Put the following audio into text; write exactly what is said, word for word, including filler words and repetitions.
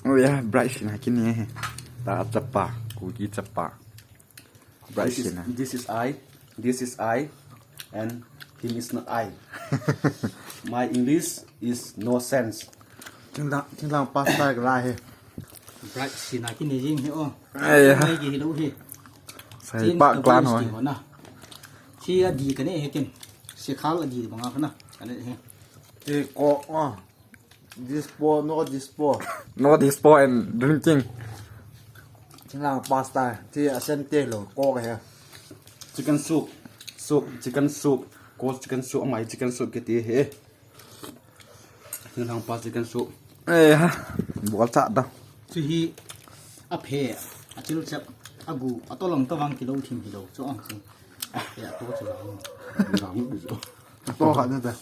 Oh yeah, Bright Sina kini he. Ta chapa, Kuki chapa. Bright This is, Sina. This is I. This is I. And him is not I. My English is no sense. Thinglang, thinglang pastor ka la he. Bright Sina kini jing he o. Ai ha. Mai ki hilou he. Sai Change pa the clan voice ho. Ki ho na. Chi a di ka ne he kin. Sikhal a di banga ka na. Ka ne he. Ti ko, ah. Dispo, no dispo. No dispo and drinking. Thinglang pastor, ti a sen te lo, ko ka he. Chicken soup, soup, chicken soup, cold chicken soup, amai chicken soup kiti he. Thinglang pastor chicken soup. Eh ha, bol cha da. Chu hi a phe, a chil chep, a gu, a tolong tawang kilo thim hilo. Chu ang chu. Ya to chu la. Lang du zo. To ka da da.